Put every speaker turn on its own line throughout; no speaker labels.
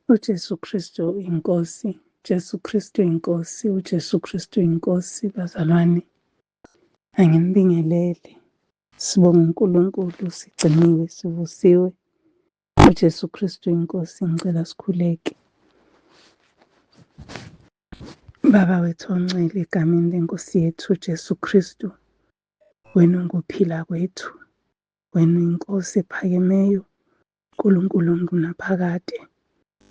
UJesu Kristu inkosi, Jesu Kristu inkosi, uJesu Kristu inkosi, bazalwane. Anginibingelele. Sibonga uNkulunkulu, sigciniwe, sivusiwe. UJesu Kristu inkosi, ngicela sikhuleke. Baba wethu oncele egameni lenkosi yethu uJesu Kristu, wena unguphila kwethu, wena uyinkosi ephakemeyo, Nkulunkulu ongunaphakade,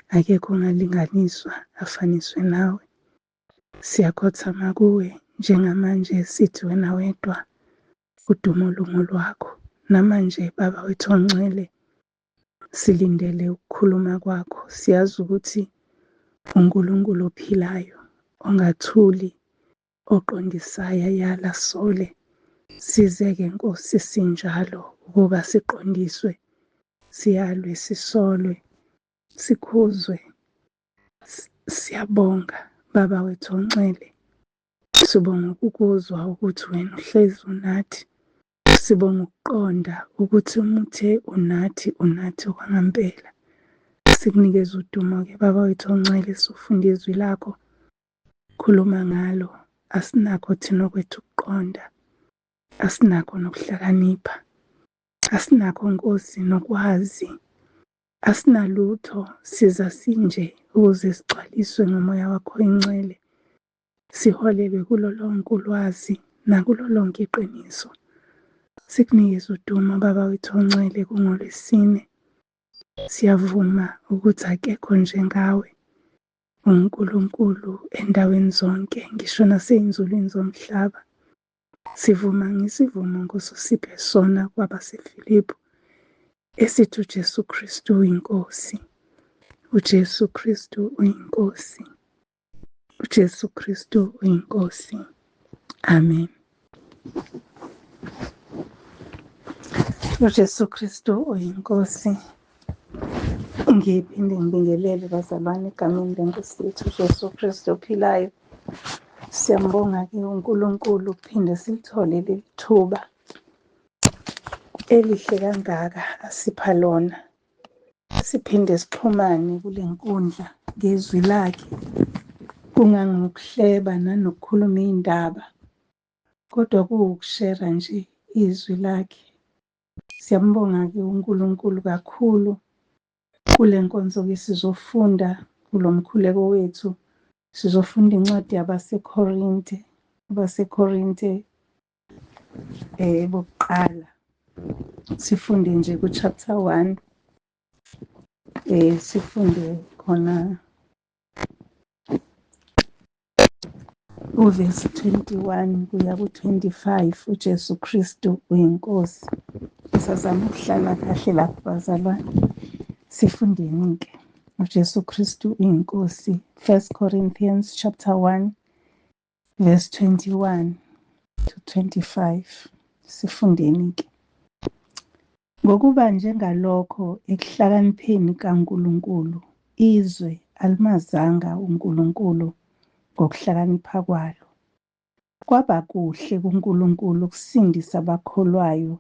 akekho ongalinganiswa afaniswe nawe. Siyakhothama kuwe njengamanje sithi wena wedwa udumo lungolwakho. Namanje Baba wethu ongcwele silindele ukukhuluma kwakho. Siyazi ukuthi uNkulunkulu ophilayo ongathuli oqondisayo ayala sole. Size-ke Nkosi sinjalo ukuba siqondiswe, siyalwe, sisolwe, sikhuzwe. Siyabonga Baba wethu oncele. Sibonga ukukuzwa ukuthi wena uhlezi unathi. Sibonga ukuqonda ukuthi uma uthe unathi, unathi okwangampela. Sikunikeza udumo-ke Baba wethu oncele, sifunda izwi lakho. Khuluma ngalo, asinakho thina okwethu ukuqonda, asinakho nokuhlakanipha, asinakho Nkosi nokwazi, asinalutho, siza sinje ukuze sigcwaliswe ngomoya wakho oyingcwele, siholelwe kulo lonke ulwazi nakulo lonke iqiniso. Sikunikeze udumo Baba wethu ongcwele kungolwesine. Siyavuma ukuthi akekho njengawe. UNkulunkulu endaweni zonke ngisho nasey'nzulwini zomhlaba. Sivuma ngesivumo Nkosi usiphe sona kwabaseFiliphu esithi uJesu Kristu uyinkosi. UJesu Kristu uyinkosi. UJesu Kristu uyinkosi. Amen. UJesu Kristu uyinkosi. Ngiphinde ngibingelele bazalwane egameni lenkosi yethu uJesu Kristu ophilayo. Siyambonga-ke uNkulunkulu ukuphinde silithole leli thuba elihle kangaka asipha lona. Siphinde sixhumane kule nkundla ngezwi lakhe kungangokuhleba nanokukhuluma iy'ndaba kodwa kuwukushera nje izwi lakhe. Siyambonga-ke uNkulunkulu kakhulu kule nkonzo-ke sizofunda kulo mkhuleko wethu sizofunda incwadi yabaseKorinte, abaseKorinte bokuqala. Sifunde nje ku-chapter 1 sifunde khona uvesi 21 kuya ku-25 uJesu Kristu uyinkosi. Sazama ukuhlala kahle lapho bazalwane. Sifundeni-ke uJesu Kristu uyinkosi. 1 Corinthians chapter 1 verse 21 to 25. Sifundeni-ke. Ngokuba njengalokho ekuhlakanipheni kaNkulunkulu izwe alimazanga uNkulunkulu ngokuhlakanipha kwalo, kwaba kuhle kuNkulunkulu ukusindisa abakholwayo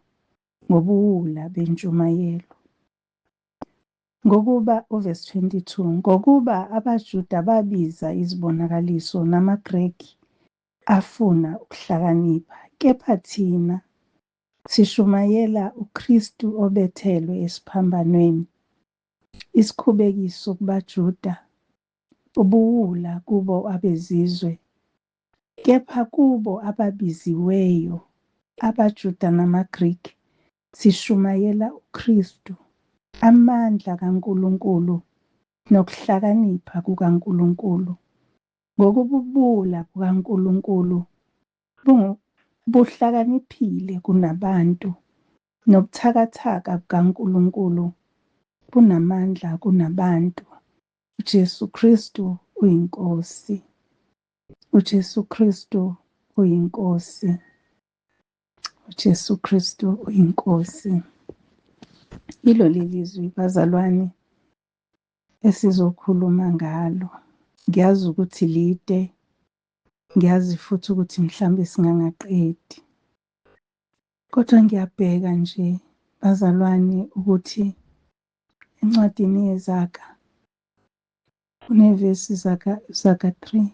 ngobuwula bentshumayelo. Ngokuba, uvesi 22, ngokuba abaJuda babiza izibonakaliso namaGreki afuna ukuhlakanipha, kepha thina sishumayela uKristu obethelwe esiphambanweni, isikhubekiso kubaJuda, ubuwula kubo abezizwe, kepha kubo ababiziweyo, abaJuda namaGreki, sishumayela uKristu, amandla kaNkulunkulu nokuhlakanipha kukaNkulunkulu. Ngokububula kukaNkulunkulu buhlakaniphile kunabantu, nobuthakathaka bukaNkulunkulu bunamandla kunabantu. UJesu Kristu uyiNkosi. UJesu Kristu uyiNkosi. UJesu Kristu uyiNkosi. Yilo leli zwi bazalwane esizokhuluma ngalo. Ngiyazi ukuthi lide, ngiyazi futhi ukuthi mhlawumbe singangaqedi. Kodwa ngiyabheka nje bazalwane ukuthi encwadini yeZaga. Kunevesi Zaga 3,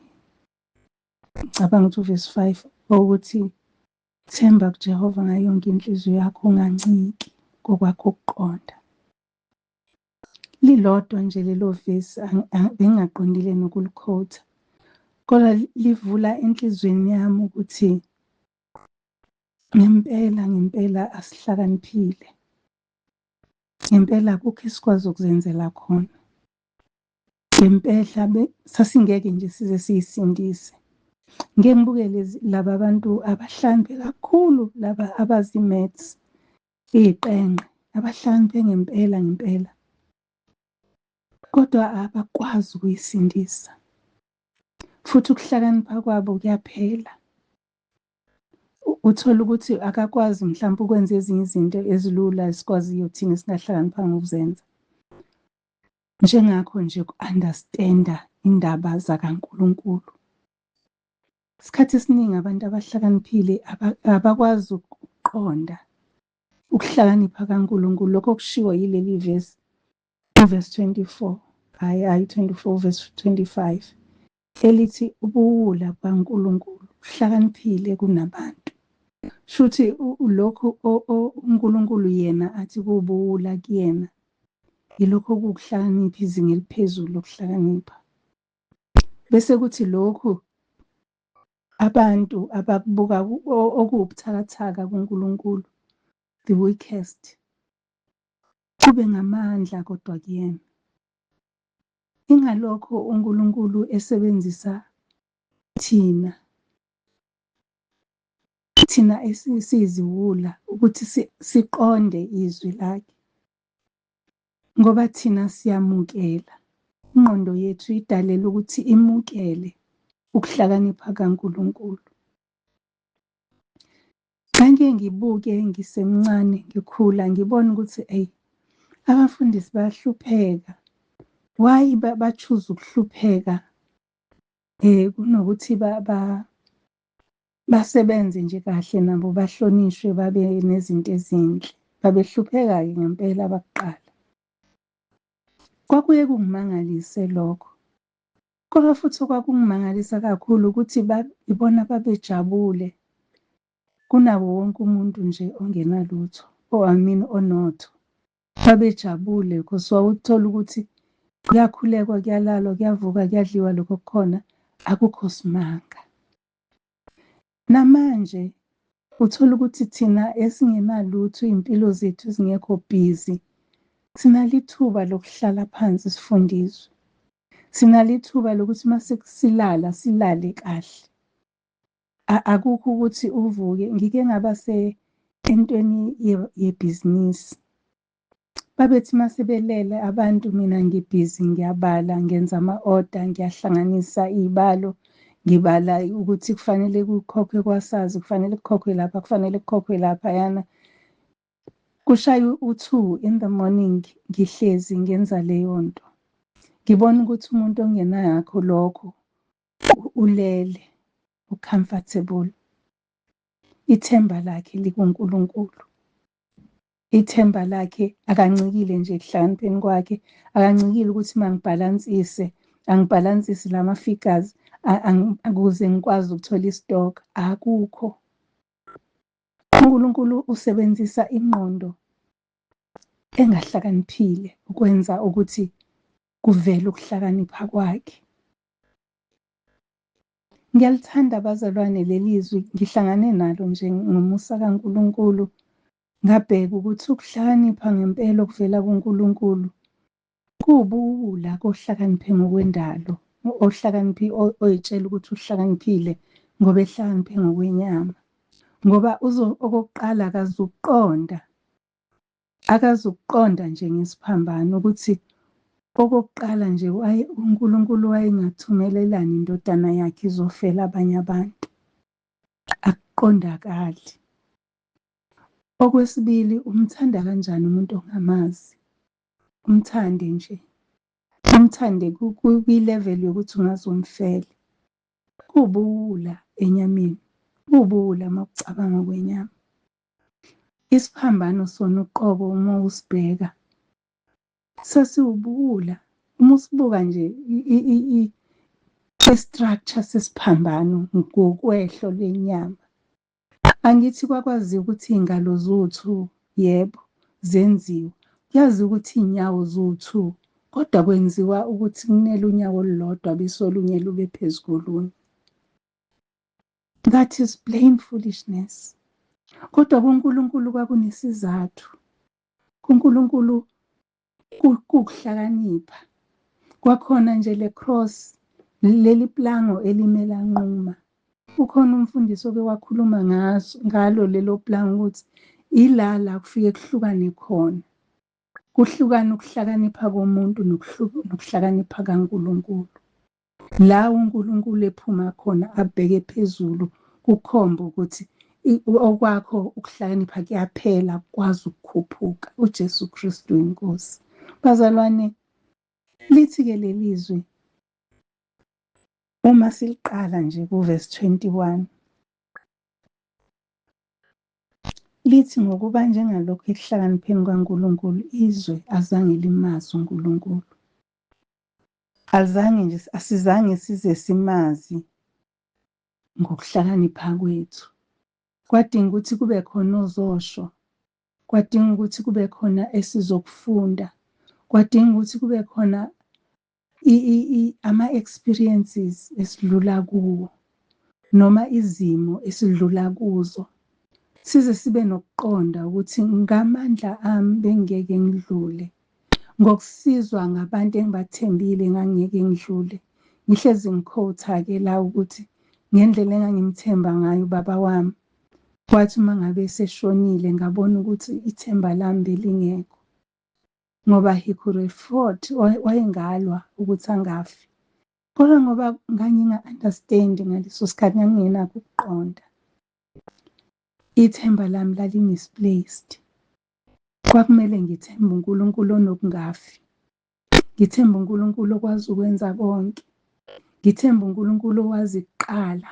ngicabanga ukuthi uvesi 5, ukuthi themba kuJehova ngayo yonke inhliziyo yakho, unganciki kokwakho ukuqonda. Lilodwa nje lelo vesi, bengingaqondile nokulikhotha, kodwa livula enhliziyweni yami ukuthi ngempela ngempela asihlakaniphile, ngempela akukho esikwazi ukuzenzela khona, ngempela sasingeke nje size siyisindise. Ngike ngibuke laba bantu abahlakaniphe kakhulu, laba abazi-maths, iy'qenqe, abahlakaniphe ngempela ngempela, kodwa abakwazi ukuyisindisa, futhi ukuhlakanipha kwabo kuyaphela. Uthole ukuthi akakwazi mhlawumpe ukwenza ezinye izinto ezilula esikwaziyo thina esingahlakaniphanga ukuzenza. Njengakho nje uku-understand-a indaba zakaNkulunkulu. Isikhathi esiningi abantu abahlakaniphile abakwazi ukuqonda ukuhlakanipha kaNkulunkulu. Lokho okushiwo yileli vesi, uvesi 24, hhayi hhayi 24, uvesi 25, elithi ubuwula bukaNkulunkulu uhlakaniphile kunabantu. Shuthi lokhu uNkulunkulu yena athi kuwubuwula kuyena, yilokho okuwukuhlakanipha, izinga eliphezulu lokuhlakanipha. Bese kuthi lokhu abantu abakubuka okuwubuthakathaka kuNkulunkulu, the weakest, kube ngamandla kodwa kuyena. Ingalokho uNkulunkulu esebenzisa thina, thina esiyiziwula, ukuthi siqonde izwi lakhe, ngoba thina siyamukela. Ingqondo yethu idalelwe ukuthi imukele ukuhlakanipha kaNkulunkulu. Ngangike ngibuke ngisemncane ngikhula ngibona ukuthi eyi, abafundisi bayahlupheka. Why ba-choose ukuhlupheka kunokuthi basebenze nje kahle nabo bahlonishwe babe nezinto ezinhle. Babehlupheka-ke ngempela abakuqala. Kwakuye kungimangalise lokho. Kodwa futhi okwakungimangalisa kakhulu ukuthi ibona babejabule kunawo wonke umuntu nje ongenalutho, or I mean onotho. Babejabule because wawuthola ukuthi kuyakhulekwa, kuyalalwa, kuyavuka, kuyadliwa lokho okukhona, akukho simanga. Namanje uthola ukuthi thina esingenalutho, iy'mpilo zethu ezingekho busy, sinalo ithuba lokuhlala phansi sifundiswe. Sinalo ithuba lokuthi uma silala silale kahle. Akukho ukuthi uvuke. Ngike ngaba entweni yebhizinisi. Babethi uma sebelele abantu mina ngibhizi ngiyabala, ngenza ama-order, ngiyahlanganisa iy'balo, ngibala ukuthi kufanele kukhokhwe kwaSARS, kufanele kukhokhwe lapha, kufanele kukhokhwe laphayana. Kushaya u-2 in the morning ngihlezi ngenza leyo nto. Ngibona ukuthi umuntu ongenakho lokho ulele, u-comfortable. Ithemba lakhe likuNkulunkulu. Ithemba lakhe akancikile nje ekuhlakanipheni kwakhe, akancikile ukuthi mangibhalansise, angibhalansise lama-figures ukuze ngikwazi ukuthola i-stock, akukho. uNkulunkulu usebenzisa ingqondo engahlakaniphile ukwenza ukuthi kuvele ukuhlakanipha kwakhe. Ngiyalithanda bazalwane leli zwi, ngihlangane nalo nje ngomusa kaNkulunkulu, ngabheka ukuthi ukuhlakanipha ngempela okuvela kuNkulunkulu kuwubuwula kohlakaniphe ngokwendalo, ohlakaniphi oyitshela ukuthi uhlakaniphile ngoba ehlakaniphe ngokwenyama, ngoba okokuqala akazukuqonda, akazukuqonda nje ngesiphambano ukuthi okokuqala nje uNkulunkulu wayengathumelelani indodana yakhe izofela abanye abantu, akuqondakali. Okwesibili, umthanda kanjani umuntu ongamazi? Umthande nje, umthande kwi-level yokuthi ungaze umfele. Kuwubuwula enyameni, kuwubuwula uma ucabanga kwenyama. Isiphambano sona uqobo uma usibheka sasiwubuwula. Uma usibuka nje i-structure sesiphambano ngokwehlo lenyama. Angithi kwakwaziwa ukuthi iy'ngalo ziwu-two, yebo, zenziwa. Kuyaziwa ukuthi iy'nyawo ziwu-two, kodwa kwenziwa ukuthi kunele unyawo olulodwa bese olunye lube phezu kolunye. That is plain foolishness. Kodwa kuNkulunkulu kwakunesizathu. KuNkulunkulu kukuhlakanipha. Kwakhona nje le cross, leli plango elimela nquma. Ukhona umfundisi oke wakhuluma ngaso ngalo lelo plango ukuthi ila la kufike kuhlukane khona. Kuhlukana ukuhlakanipha komuntu nokuhlakanipha kaNkulunkulu. La uNkulunkulu ephuma khona abheke phezulu kukhomba ukuthi okwakho ukuhlakanipha kuyaphela kukwazi ukukhuphuka. UJesu Kristu inkosi. Bazalwane, lithi-ke leli zwi uma siliqala nje kuvesi 21 lithi ngokuba njengalokhu ekuhlakanipheni kwaNkulunkulu izwe azange limazi uNkulunkulu. Azange nje asizange size simazi ngokuhlakanipha kwethu. Kwadinga ukuthi kube khona ozosho, kwadinga ukuthi kube khona esizokufunda, kwadinga ukuthi kube khona ama-experiences esidlula kuwo noma izimo esidlula kuzo size sibe nokuqonda ukuthi ngamandla ami bengeke ngidlule ngokusizwa ngabantu engibathembile ngangeke ngidlule. Ngihlezi ngikhotha-ke la ukuthi ngendlela engangimthemba ngayo ubaba wami, kwathi uma ngabe eseshonile ngabona ukuthi ithemba lami belingekho ngoba he could have fought, wayengalwa ukuthi angafi. Kodwa ngoba nganginga-understand ngaleso sikhathi, ngangingenakho ukuqonda, ithemba lami lali-misplaced. Kwakumele ngithembe uNkulunkulu onokungafi. Ngithembe uNkulunkulu okwazi ukwenza konke. Ngithembe uNkulunkulu owazi kuqala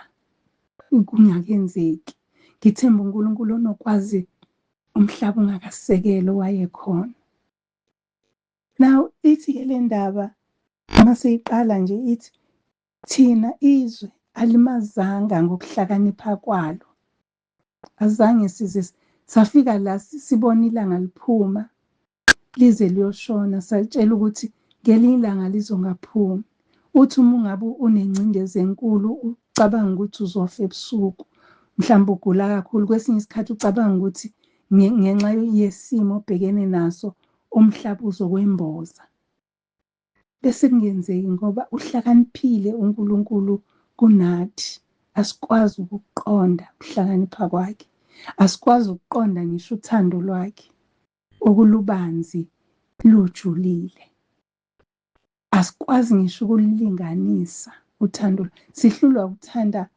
kungakenzeki. Ngithembe uNkulunkulu onokwazi umhlaba ungakasekelo wayekhona. Now ithi-ke le ndaba maseyiqala nje ithi thina izwe alimazanga ngokuhlakanipha kwalo. Azange size safika la sibona ilanga liphuma lize liyoshona satshela ukuthi ngelinye ilanga lizongaphumi. Uthi uma ungabe unengcindezi enkulu ucabanga ukuthi uzofa ebusuku, mhlawumbe ugula kakhulu, kwesinye isikhathi ucabanga ukuthi ngenxa yesimo obhekene naso umhlaba uzokwemboza. Bese kungenzeki ngoba uhlakaniphile uNkulunkulu kunathi. Asikwazi ukuqonda ukuhlakanipha kwakhe. Asikwazi ukuqonda ngisho uthando lwakhe okulubanzi lujulile. Asikwazi ngisho ukulilinganisa uthando. Sihlulwa ukuthanda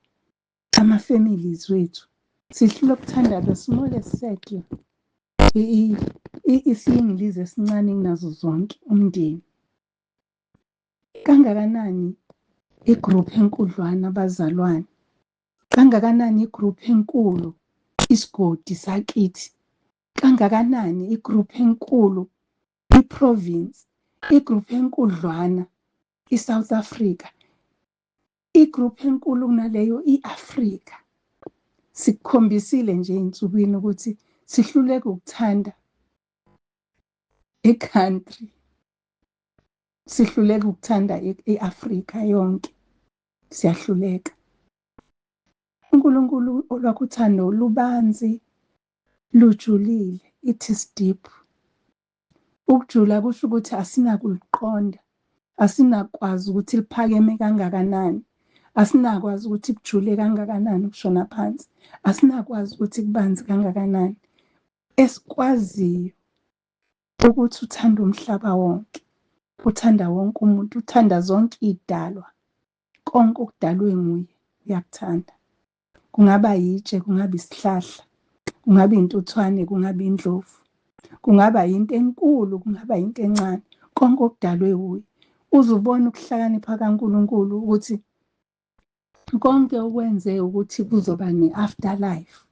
ama-families wethu. Sihlulwa ukuthanda the smallest circle. Isiyingilizi esincane kunazo zonke umndeni. Kangakanani igroup enkudlwana abazalwane? Kangakanani igroup enkulu isigodi sakithi? Kangakanani igroup enkulu iprovince? Igroup enkudlwana iSouth Africa? Igroup enkulu kunaleyo iAfrika. Sikukhombisile nje ey'nsukwini ukuthi sihluleka ukuthanda i-country. Sihluleka ukuthanda i-Afrika yonke. Siyahluleka. uNkulunkulu olwakho uthando lubanzi lujulile, it is deep. Ukujula kusho ukuthi asinakuliqonda, asinakwazi ukuthi liphakeme kangakanani, asinakwazi ukuthi kujule kangakanani ukushona phansi, asinakwazi ukuthi kubanzi kangakanani. Esikwaziyo ukuthi uthanda umhlaba wonke, uthanda wonke umuntu, uthanda zonke iy'dalwa, konke okudalwe nguye uyakuthanda. Kungaba yitshe, kungaba isihlahla, kungaba intuthwane, kungaba indlovu, kungaba yinto enkulu, kungaba yinto encane, konke okudalwe wuye. Uze ubone ukuhlakanipha kaNkulunkulu ukuthi konke okwenze ukuthi kuzoba ne-afterlife.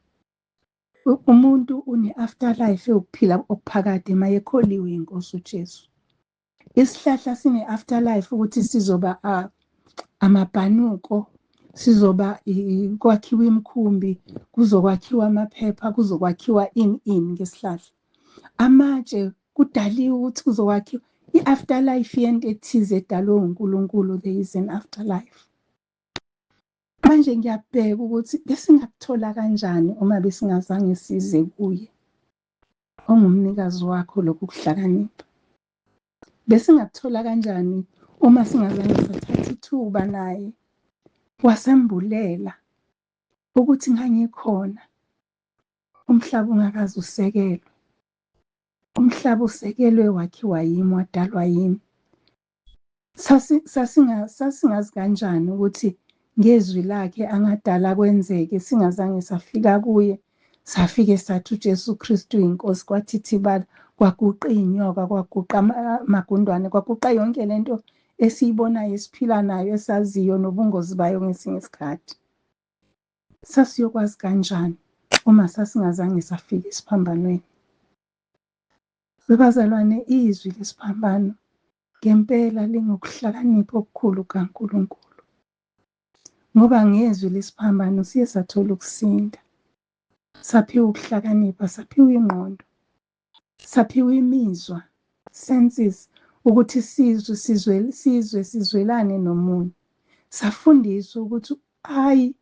Umuntu une-afterlife ewukuphila okuphakade mayekholiwe inkosi uJesu. Isihlahla sine-afterlife ukuthi sizoba amabhanuko, sizoba kwakhiwa imikhumbi, kuzokwakhiwa amaphepha, kuzokwakhiwa ini ini ngesihlahla. Amatshe kudaliwe ukuthi kuzokwakhiwa i-afterlife yento ethize edalwe uNkulunkulu. There is an afterlife. Manje ngiyabheka ukuthi besingakuthola kanjani uma besingazange size kuye ongumnikazi wakho lokhu kuhlakanipha. Besingakuthola kanjani uma singazange sathatha ithuba naye wasembulela ukuthi ngangikhona umhlaba ungakaze usekelwe. Umhlaba usekelwe wakhiwa yimi, wadalwa yimi. Sasingazi kanjani ukuthi ngezwi lakhe angadala kwenzeke singazange safika kuye, safike sathi uJesu Kristu inkosi, kwathithibala, kwaguqa inyoka, kwaguqa amagundwane, kwaguqa yonke lento esiyibonayo, esiphila nayo, esaziyo nobungozi bayo ngesinye isikhathi. Sasiyokwazi kanjani uma sasingazange safika esiphambanweni? Bazalwane, izwi lesiphambano ngempela lingokuhlakanipha okukhulu kaNkulunkulu, ngoba ngezwi lesiphambano siye sathola ukusinda, saphiwa ukuhlakanipha, saphiwa ingqondo, saphiwa imizwa, senses, ukuthi sizwe, sizwe, sizwe, sizwelane nomunye. Safundiswa ukuthi hayi,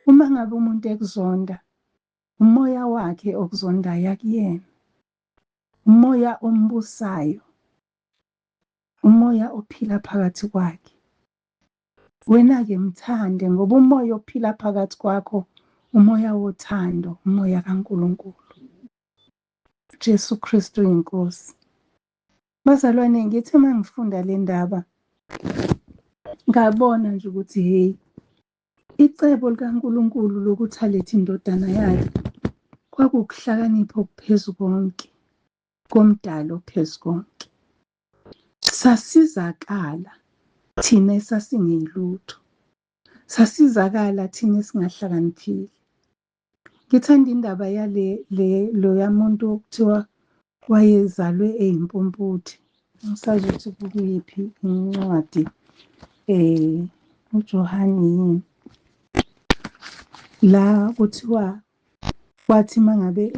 uma ngabe umuntu ekuzonda, umoya wakhe okuzondayo akuyena, umoya ombusayo, umoya ophila phakathi kwakhe. Wena-ke mthande, ngoba umoya ophila phakathi kwakho umoya wothando, umoya kaNkulunkulu. Jesu Kristu inkosi. Bazalwane, ngithi uma ngifunda le ndaba ngabona nje ukuthi hey, icebo likaNkulunkulu lokuthi alethe indodana yakhe kwakukuhlakanipha okuphezu konke, komdalo ophezu konke. Sasizakala thina esasingeyilutho, sasizakala thina esingahlakaniphile. Ngithanda indaba yale loya muntu okuthiwa wayezalwe eyimpumputhe. Angisazi ukuthi kukuyiphi incwadi, uJohane yini, la kuthiwa kwathi mangabe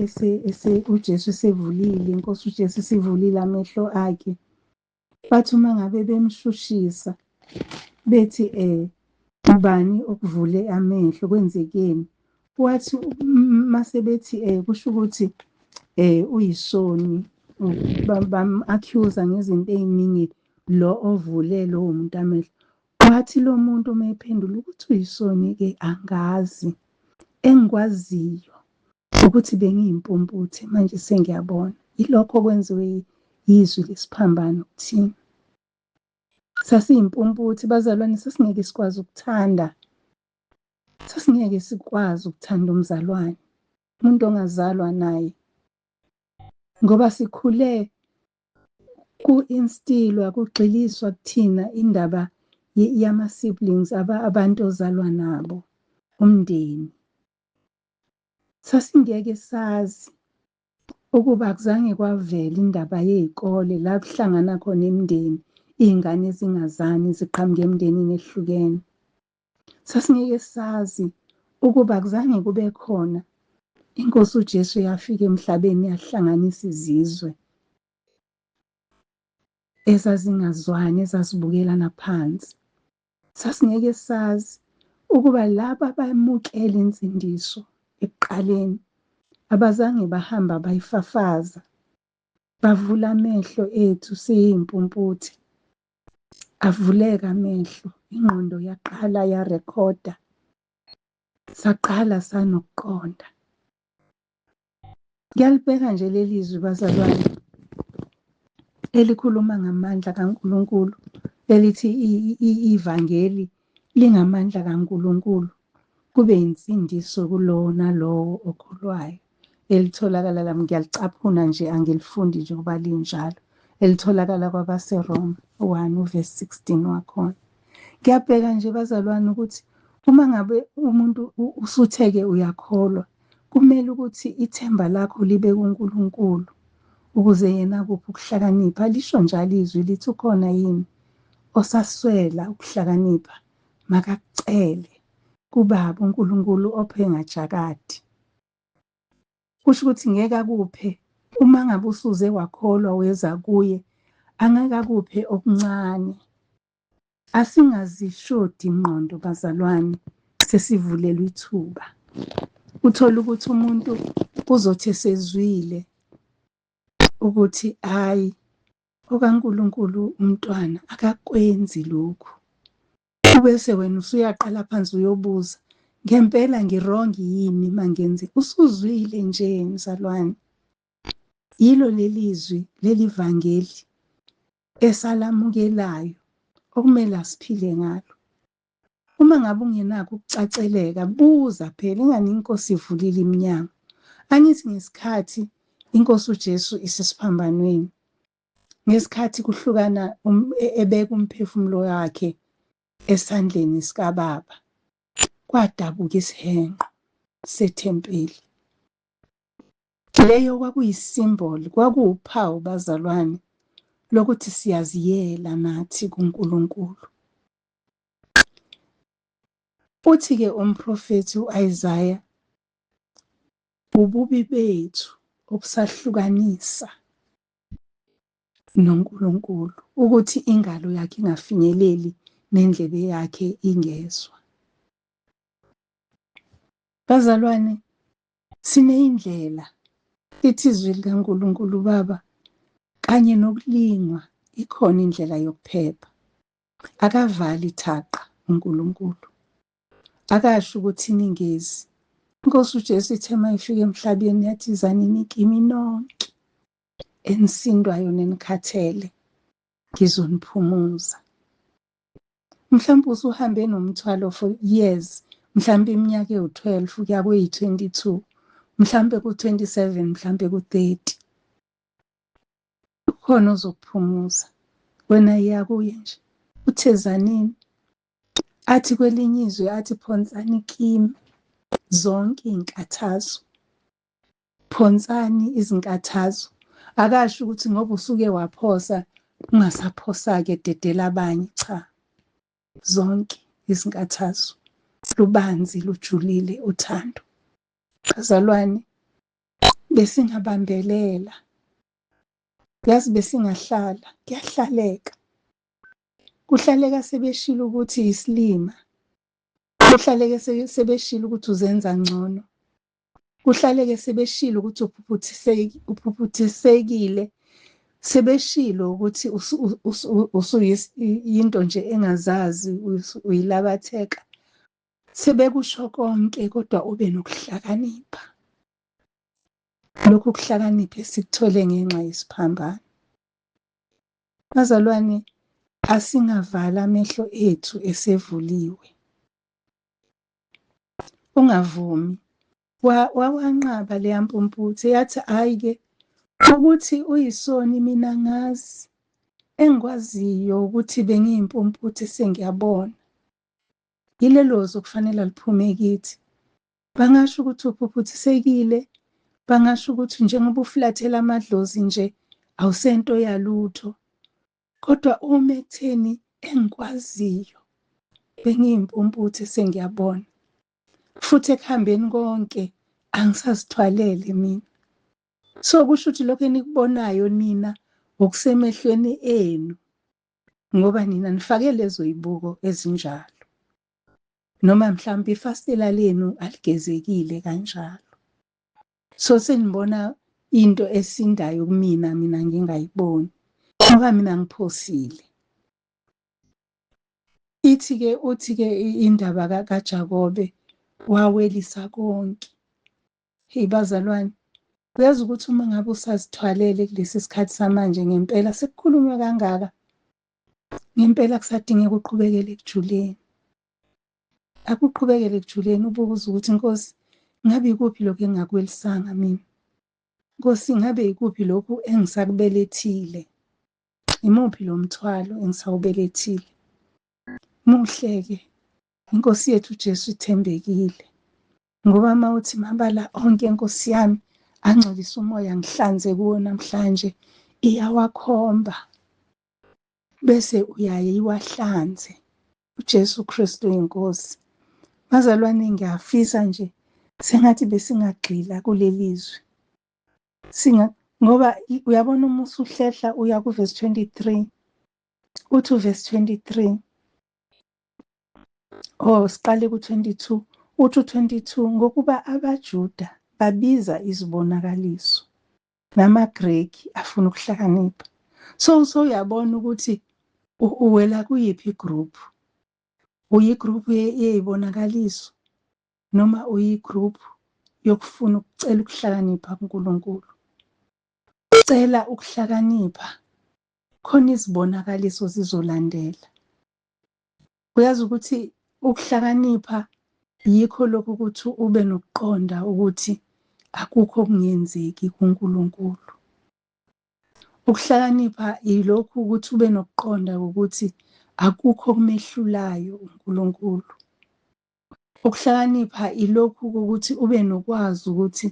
uJesu esevulile, inkosi uJesu esivulile amehlo akhe, bathi uma ngabe bemshushisa bethi ubani okuvule amehlo, kwenzekeni? Wathi mase bethi kusho ukuthi uyisoni, bam-accuse ngezinto ey'ningi lo ovule lowo muntu amehlo. Wathi lo muntu uma ephendula ukuthi uyisoni-ke angazi, engikwaziyo ukuthi bengiyimpumputhe, manje sengiyabona. Yilokho okwenziwe yizwi lesiphambano kuthina. Sasiyimpumputhe bazalwane, sasingeke sikwazi ukuthanda, sasingeke sikwazi ukuthanda umzalwane, umuntu ongazalwa naye, ngoba sikhule ku-instilwa, kugxiliswa kuthina indaba yama-siblings, abantu ozalwa nabo, umndeni. Sasingeke sazi ukuba akuzange kwavela indaba yey'kole la kuhlangana khona imindeni, iy'ngane ezingazani ziqhamuka emndenini ehlukene. Sasingeke sazi ukuba akuzange kube khona inkosi uJesu yafika emhlabeni yahlanganisa izizwe ezazingazwani, ezazibukelana phansi. Sasingeke sazi ukuba laba abamukela insindiso ekuqaleni abazange bahamba bayifafaza, bavula amehlo ethu siyimpumputhe, avuleka amehlo, ingqondo yaqala yarekhoda, saqala sanokuqonda. Ngiyalibheka nje leli zwi bazalwane elikhuluma ngamandla kaNkulunkulu, elithi ivangeli lingamandla kaNkulunkulu, kube insindiso kulowo nalowo okholwayo. Elitholakala la, ngiyalicaphuna nje, angilifundi njengoba linjalo, elitholakala kwabaseRoma 1 uverse 16 wakhona. Ngiyabheka nje bazalwane ukuthi uma ngabe umuntu usutheke uyakholwa, kumele ukuthi ithemba lakho libe kuNkulunkulu, ukuze yena akuphe ukuhlakanipha. Lisho njalo izwi lithi ukhona yini osaswela ukuhlakanipha, makakucele kuBaba uNkulunkulu ophe ngajakadi. Kusho ukuthi ngeke akuphe uma ngabe usuze wakholwa weza kuye, angeke akuphe okuncane. Asingazishodi ingqondo bazalwane, sesivulelwe ithuba. Uthole ukuthi umuntu uzothi esezwile ukuthi hhayi okaNkulunkulu umntwana akakwenzi lokhu, ubese wena usuyaqala phansi uyobuza ngempela ngi-wrong yini mangenze. Usuzwile nje mzalwane, yilo leli zwi leli vangeli esalamukelayo okumele asiphile ngalo. Uma ngabe ungenakho ukucaceleka, buza phela, ingani inkosi ivulile iminyango. Angithi ngesikhathi inkosi uJesu isesiphambanweni, ngesikhathi kuhlukana ebeka umphefumulo wakhe esandleni sikaBaba, kwadabuka isihenqo sethempeli. Leyo kwakuyisimboli, kwakuwuphawu bazalwane lokuthi siyaziyela nathi kuNkulunkulu. Uthi-ke umprofethi u-Isaya, ububi bethu obusahlukanisa noNkulunkulu, ukuthi ingalo yakhe ingafinyeleli nendlebe yakhe ingezwa. Bazalwane, sineyindlela, lithi izwi likaNkulunkulu Baba, kanye nokulingwa, ikhona indlela yokuphepha. Akavali thaqa uNkulunkulu. Akasho ukuthi ningezi. Inkosi uJesu ithe uma ifika emhlabeni yathi zanini kimi nonke enisindwayo nenikhathele, ngizoniphumuza. Mhlawumbe usuhambe nomthwalo for years, mhlawumbe iminyaka ewu-12 kuya kweyi-22, mhlawumbe ku-27, mhlawumbe ku-30. Ukhona ozokuphumuza. Wena iya kuye nje. Uthe zanini. Athi kwelinye izwi athi phonsani kimi zonke iy'nkathazo. Phonsani izinkathazo. Akasho ukuthi ngoba usuke waphosa ungasaphosa-ke dedela abanye. Cha. Zonke izinkathazo. Lubanzi lujulile uthando. Bazalwane, besingabambelela. Yazi besingahlala, kuyahlaleka. Kuhlaleka sebeshilo ukuthi isilima. Kuhlaleke sebeshilo ukuthi uzenza ngcono. Kuhlaleke sebeshilo ukuthi uphuphuthekile. Sebeshilo ukuthi usuyinto nje engazazi, uyilabatheka. Sebekusho konke kodwa ube nokuhlakanipha. Lokhu kuhlakanipha esikuthole ngenxa yesiphambano. Bazalwane, asingavala amehlo ethu esevuliwe. Ungavumi. Wawanqaba leya mpumputhe yathi hhayi-ke ukuthi uyisoni mina ngazi. Engikwaziyo ukuthi bengiyimpumputhe sengiyabona. Yilelo zwi okufanele liphume kithi. Bangasho ukuthi uphuphuthisekile, bangasho ukuthi njengoba ufulathela amadlozi nje awusento yalutho. Kodwa uma ekutheni engikwaziyo bengiyimpumputhe sengiyabona. Futhi ekuhambeni konke angisazithwalele mina. So kusho ukuthi lokho enikubonayo nina okusemehlweni enu ngoba nina nifake lezo yibuko ezinjalo. Noma mhlawumbe ifasitela lenu aligezekile kanjalo. So senibona into esindayo kumina, mina ngingayiboni ngoba mina ngiphosile. Ithi-ke uthi-ke indaba kaJakobe wawelisa konke. Hey bazalwane, uyazi ukuthi uma ngabe usazithwalele kulesi sikhathi samanje ngempela sekukhulunywa kangaka, ngempela kusadingeka uqhubekele ekujuleni. Akuqhubekele ekujuleni ubuze ukuthi Nkosi, ngabe ikuphi lokhu engingakwelisanga mina? Nkosi, ngabe ikuphi lokhu engisakubelethile? Imuphi lo mthwalo engisawubelethile? Muhle-ke, iNkosi yethu uJesu ithembekile. Ngoba uma uthi mabala onke Nkosi yami Angcolisa umoya ngihlanze kuwo namhlanje, iyawakhomba bese uyaye iwahlanze. UJesu Kristu inkosi. Bazalwane, ngiyafisa nje sengathi besingagxila kuleli zwi. Singa ngoba uyabona uma usuhlehla uya kuvesi 23, uthi uvesi 23, oh siqale ku-22, uthi u-22 ngokuba abaJuda babiza izibonakaliso namaGreki afuna ukuhlakanipha. So uyabona ukuthi uwela kuyiphi igroup. Uyigroup yeyibonakaliso noma uyigroup yokufuna ukucela ukuhlakanipha kuNkulunkulu. Cela ukuhlakanipha khona izibonakaliso zizolandela. Uyazi ukuthi ukuhlakanipha yikho lokhu ukuthi ube nokuqonda ukuthi akukho okungenzeki kuNkulunkulu. Ukuhlakanipha yilokhu ukuthi ube nokuqonda ukuthi akukho okumehlulayo uNkulunkulu. Ukuhlakanipha ilokhu ukuthi ube nokwazi ukuthi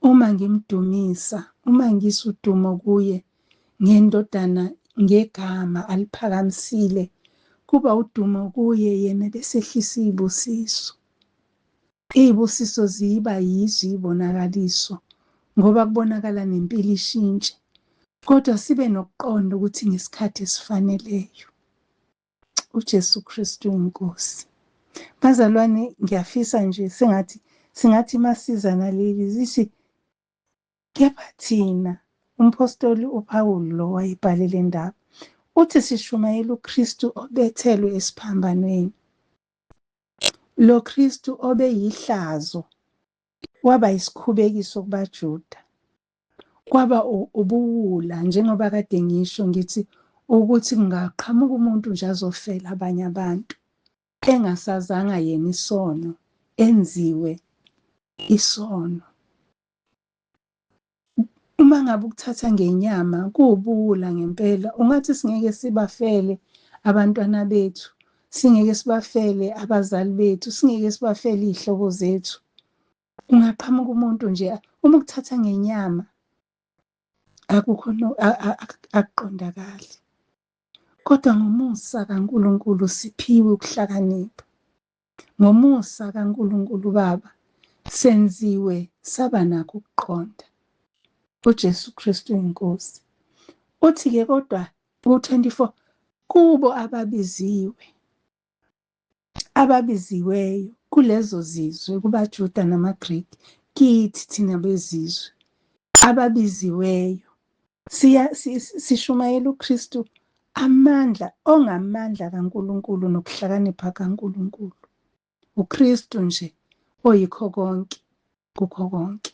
uma ngimdumisa, uma ngisa udumo kuye ngendodana ngegama aliphakamisile, kuba udumo kuye yena bese ehlisa izibusiso. Izibusiso ziba yizo izibonakaliso ngoba kubonakala nempilo ishintshe, kodwa sibe nokuqonda ukuthi ngesikhathi esifaneleyo. uJesu Kristu inkosi. Bazalwane, ngiyafisa nje sengathi singathi masiza naleli zithi kepha thina, umpostoli uPawulu lo wayebhale le ndaba, uthi sishumayela uKristu obethelwe esiphambanweni. Lo Kristu obe yihlazo waba isikhubekiso kubaJuda. Kwaba ubuwula njengoba kade ngisho ngithi ukuthi kungaqhamuka umuntu nje azofela abanye abantu engasazanga yena isono, enziwe isono. Uma ngabe ukuthatha ngenyama kuwubuwula ngempela, ungathi singeke sibafele abantwana bethu, singeke sibafele abazali bethu, singeke sibafele iy'hlobo zethu. Ungaqhamuka umuntu nje uma ukuthatha ngenyama akukho no akuqondakali. Kodwa ngomusa kaNkulunkulu siphiwe ukuhlakanipha. Ngomusa kaNkulunkulu Baba senziwe saba nakho ukuqonda. UJesu Kristu inkosi. Uthi-ke kodwa ku-24 kubo ababiziwe, ababiziweyo kulezo zizwe kubaJuda namaGreki, kithi thina bezizwe ababiziweyo, siya sishumayela uKristu amandla ongamandla kaNkulunkulu nokuhlakanipha kaNkulunkulu. UKristu nje oyikho konke kukho konke.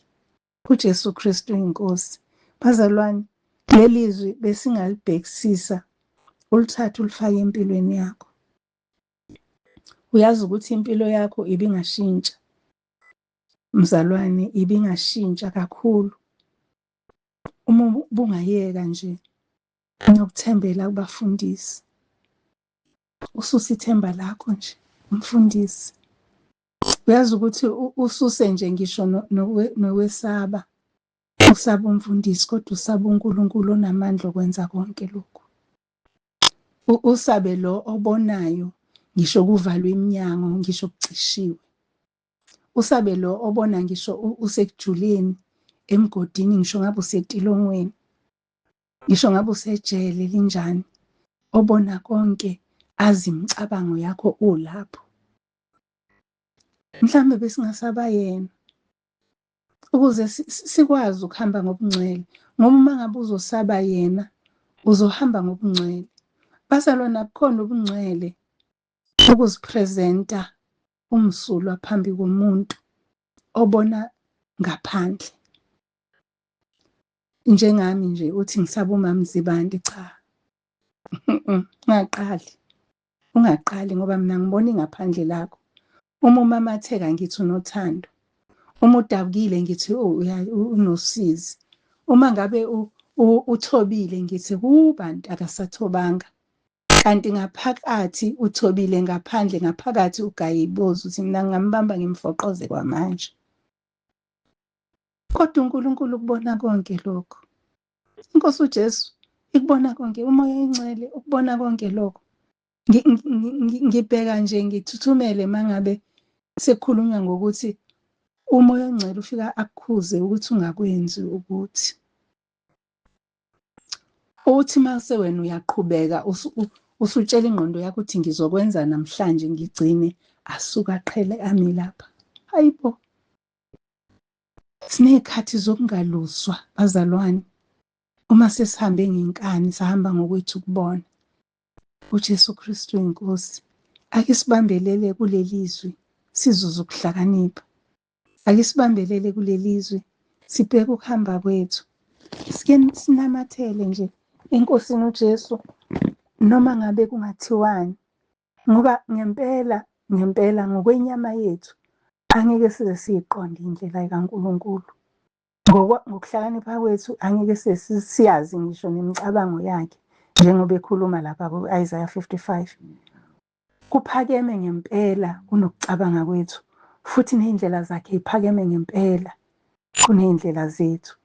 UJesu Kristu inkosi. Bazalwane, leli zwi besingalibhekisisa ulithathe ulifake empilweni yakho. Uyazi ukuthi impilo yakho ibingashintsha mzalwane, ibingashintsha kakhulu uma ubungayeka nje nokuthembela kubafundisi, ususe ithemba lakho nje umfundisi. Uyazi ukuthi ususe nje ngisho nokwesaba, usaba umfundisi kodwa usaba uNkulunkulu onamandla okwenza konke lokhu. Usabe lo obonayo ngisho kuvalwe iminyango, ngisho kucishiwe. Usabe lo obona ngisho usekujuleni emgodini, ngisho ngabe usetilongweni, ngisho ngabe usejele linjani, obona konke azi imicabango yakho ulapho. Mhlawumbe besingasaba yena ukuze sikwazi ukuhamba ngobungcwele, ngoba uma ngabe uzosaba yena uzohamba ngobungcwele. Bazalwane, akukhona ubungcwele ukuzipresenta umsulwa phambi komuntu obona ngaphandle. Njengami nje uthi ngisaba uMamZibandi, cha, ungaqali, ungaqali ngoba mina ngibona ingaphandle lakho. Uma umamatheka ngithi unothando, uma udabukile ngithi unosizi, uma ngabe uthobile ngithi hu bantu akasathobanga, kanti ngaphakathi uthobile, ngaphandle ngaphakathi ugaye ibozi uthi mina ngingambamba ngimfoqoze kwamanje. Kodwa uNkulunkulu ukubona konke lokho. INkosi uJesu ikubona konke, uMoya oyiNgcwele ukubona konke lokho. Ngibheka nje ngithuthumele mangabe sekukhulunywa ngokuthi uMoya oNgcwele ufika akukhuze ukuthi ungakwenzi ukuthi. Uthi mase wena uyaqhubeka usutshela ingqondo yakho ukuthi ngizokwenza namhlanje ngigcine asuke aqhele ami lapha. Hayibo. Siney'khathi zokungaluswa bazalwane. Uma sesihambe ngenkani sahamba ngokwethu ukubona. UJesu Kristu inkosi. Ake sibambelele kuleli zwi sizuze ukuhlakanipha. Ake sibambelele kuleli zwi sibheke ukuhamba kwethu. Sike sinamathele nje eNkosini uJesu noma ngabe kungathiwani ngoba ngempela ngempela ngokwenyama yethu angeke size siyiqonde indlela kaNkulunkulu. Ngokuhlakanipha kwethu angeke siyazi ngisho nemicabango yakhe njengoba ekhuluma lapha ku-Isaya 55. Kuphakeme ngempela kunokucabanga kwethu futhi ney'ndlela zakhe yiphakeme ngempela kuney'ndlela zethu.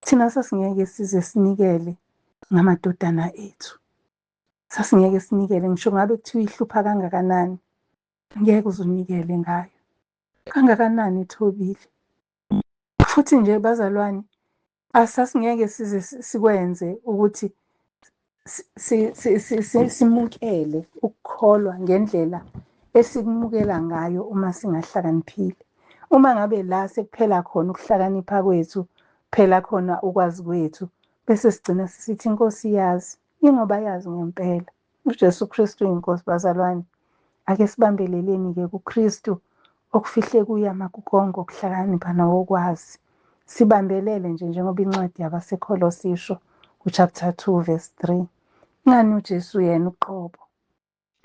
Thina sasingeke size sinikele ngamadodana ethu. Sasingeke sinikele ngisho ngabe kuthiwa ihlupha kangakanani, ngeke uze unikele ngayo. Kangakanani ithobile. Futhi nje bazalwane asasingeke size sikwenze ukuthi simukele ukukholwa ngendlela esikumukela ngayo uma singahlakaniphile. Uma ngabe la sekuphela khona ukuhlakanipha kwethu, phela khona ukwazi kwethu, bese sigcina sisithi iNkosi iyazi, ingoba yazi ngempela. UJesu Kristu uyinkosi bazalwane. Ake sibambeleleni-ke kuKristu okufihle kuye amakukonke okuhlakanipha nawokwazi. Sibambelele nje njengoba incwadi yabaseKholose isho ku-chapter 2 verse 3. Ingani uJesu yena uqobo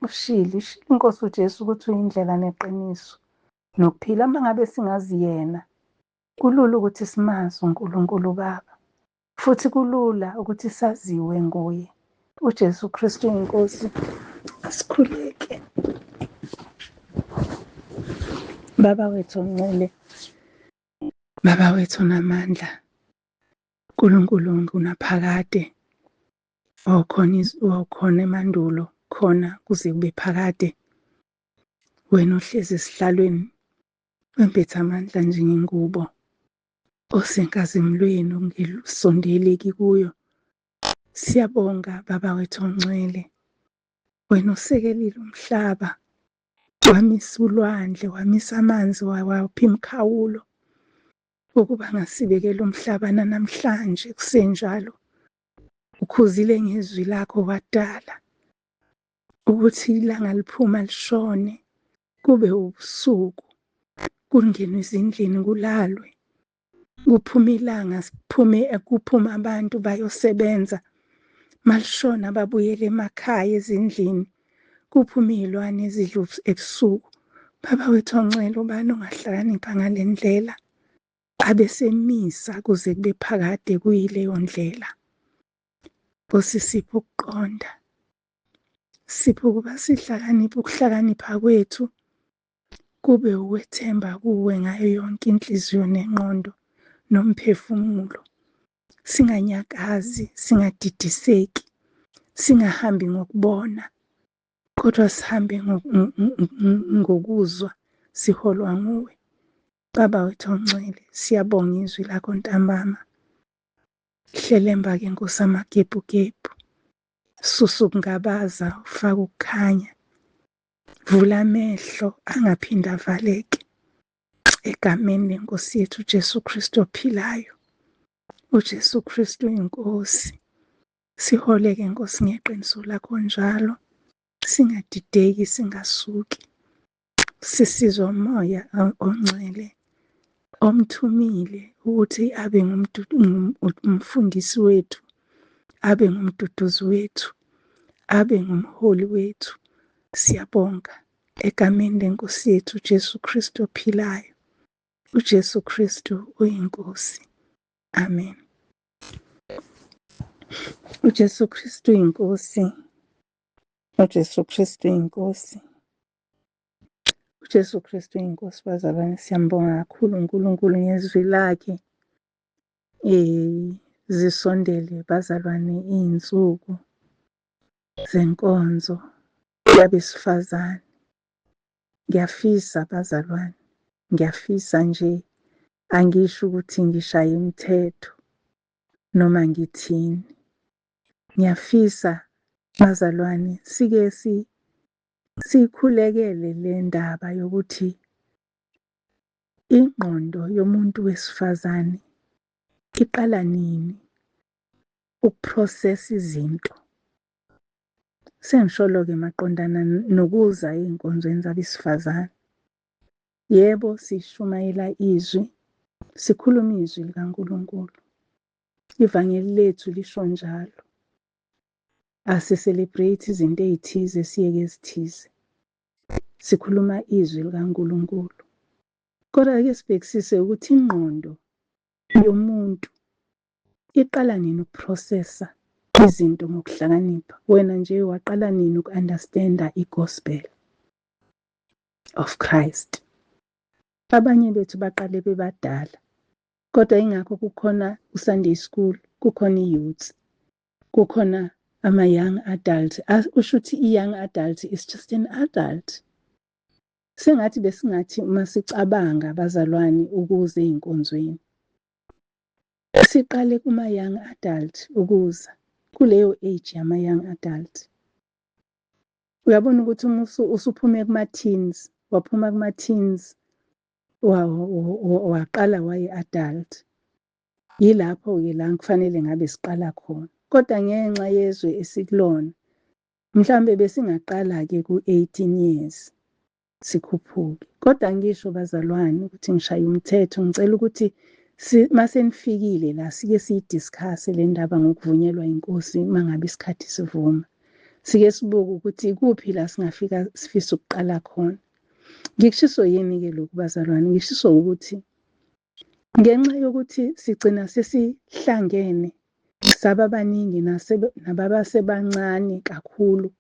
ushilo, ishilo iNkosi uJesu ukuthi uyindlela neqiniso nokuphila. Uma ngabe singazi yena, kulula ukuthi simazi uNkulunkulu uBaba. Futhi kulula ukuthi saziwe nguye. UJesu Kristu inkosi. Asikhuleke. Baba wethu ongcwele, Baba wethu onamandla, Nkulunkulu ongunaphakade, wawukhona wawukhona emandulo, khona kuze kube phakade. Wena ohlezi esihlalweni wembethe amandla njengengubo. Osenkazimulweni okungesondeleki kuyo. Siyabonga Baba wethu ongcwele, wena osekelile umhlaba, wamisa ulwandle, wamisa amanzi, wawapha imikhawulo ukuba ngasibekela umhlaba nanamhlanje kusenjalo. Ukhuzile ngezwi lakho wadala ukuthi ilanga liphuma lishone kube ubusuku kungenwe ezindlini kulalwe kuphume ilanga siphume kuphume abantu bayosebenza malishona babuyele emakhaya ezindlini kuphume iy'lwane ezidla ebusuku. Baba wethu ongcwele, ubani ongahlakanipha ngale ndlela abesemisa kuze kube phakade kuyileyo ndlela. Nkosi siphe ukuqonda, siphe ukuba sihlakaniphe, ukuhlakanipha kwethu kube ukwethemba kuwe ngayo yonke inhliziyo nengqondo nomphefumulo. Singanyakazi, singadidiseki, singahambi ngokubona, kodwa sihambe ngokuzwa, siholwa nguwe. Baba wethu ongcwele, siyabonga izwi lakho ntambama. Hlelemba-ke Nkosi amagebhugebhu, susa ukungabaza, ufake ukukhanya. Vula amehlo angaphinde avaleke. Egameni lenkosi yethu uJesu Kristu ophilayo. UJesu Kristu inkosi. Siholeke Nkosi ngeqiniso lakho njalo. Singadideki singasuki. Sisizwa umoya ongcwele omthumile ukuthi abe ngumfundisi wethu, abe ngumduduzi wethu, abe ngumholi wethu. Siyabonga egameni lenkosi yethu uJesu Kristu ophilayo. UJesu Kristu uyinkosi. Amen. UJesu Kristu uyinkosi. UJesu Kristu uyinkosi. UJesu Kristu uyinkosi bazalwane, siyambonga kakhulu uNkulunkulu ngezwi lakhe. Zisondele bazalwane iy'nsuku zenkonzo yabesifazane. Ngiyafisa bazalwane, ngiyafisa nje angisho ukuthi ngishaya imithetho noma ngithini. Ngiyafisa bazalwane sike siyikhulekele le ndaba yokuthi ingqondo yomuntu wesifazane iqala nini ukuprocess izinto. Sengisholo-ke maqondana nokuza ey'nkonzweni zabesifazane. Yebo, sishumayela izwi, sikhuluma izwi likaNkulunkulu. Ivangeli lethu lisho njalo. Asi-celebrate izinto ey'thize siyeke ezithize. Sikhuluma izwi likaNkulunkulu. Kodwa-ke sibhekisise ukuthi ingqondo yomuntu iqala nini ukuprocessa izinto ngokuhlakanipha. Wena nje waqala nini uku-understanda i-gospel of Christ? Abanye bethu baqale bebadala, kodwa ingakho kukhona u-Sunday school, kukhona i-youth, kukhona ama-young adult. Usho ukuthi i-young adult is just an adult. Sengathi besingathi uma sicabanga bazalwane ukuze ey'nkonzweni, siqale kuma-young adult ukuza kuleyo age yama-young adult. Uyabona ukuthi uma usuphume kuma-teens, waphuma kuma-teens waqala wayi-adult. Yilapho-ke la kufanele ngabe siqala khona. Kodwa ngenxa yezwe esikulona, mhlawumbe besingaqala-ke ku-18 years sikhuphuke. Kodwa ngisho bazalwane ukuthi ngishaya umthetho, ngicela ukuthi mase nifikile la sike siyi-discuss-e le ndaba ngokuvunyelwa inkosi uma ngabe isikhathi sivuma. Sike sibuke ukuthi ikuphi la singafika sifisa ukuqala khona. Ngikushiso yini-ke lokhu bazalwane? Ngishiso ukuthi ngenxa yokuthi sigcina sesihlangene saba baningi nababasebancane kakhulu,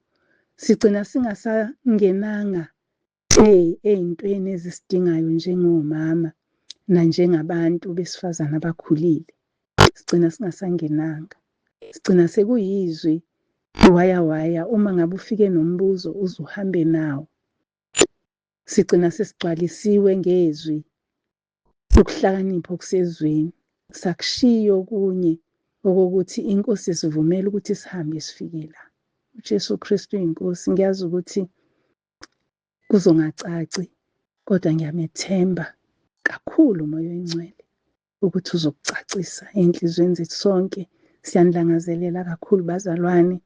sigcina singasangenanga ey'ntweni ezisidingayo njengomama nanjengabantu besifazane abakhulile. Sigcina singasangenanga. Sigcina sekuyizwi waya waya uma ngabe ufike nombuzo uze uhambe nawo. Sigcina sesigcwalisiwe ngezwi ukuhlakanipha okusezweni. Sakushiya okunye okokuthi inkosi isivumela ukuthi sihambe sifike la. UJesu Kristu uyinkosi. Ngiyazi ukuthi kuzongacaci kodwa ngiyamethemba kakhulu uMoya oyiNgcwele ukuthi uzokucacisa ey'nhliziyweni zethu sonke. Siyanilangazelela kakhulu bazalwane.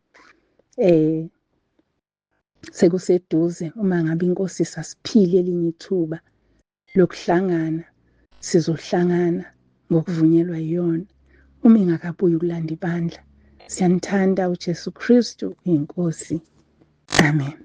Sekuseduze uma ngabe inkosi sasiphile elinye ithuba lokuhlangana, sizohlangana ngokuvunyelwa yiyona uma ingakabuyi ukulanda ibandla. Siyanithanda, uJesu Kristu uyinkosi. Amen.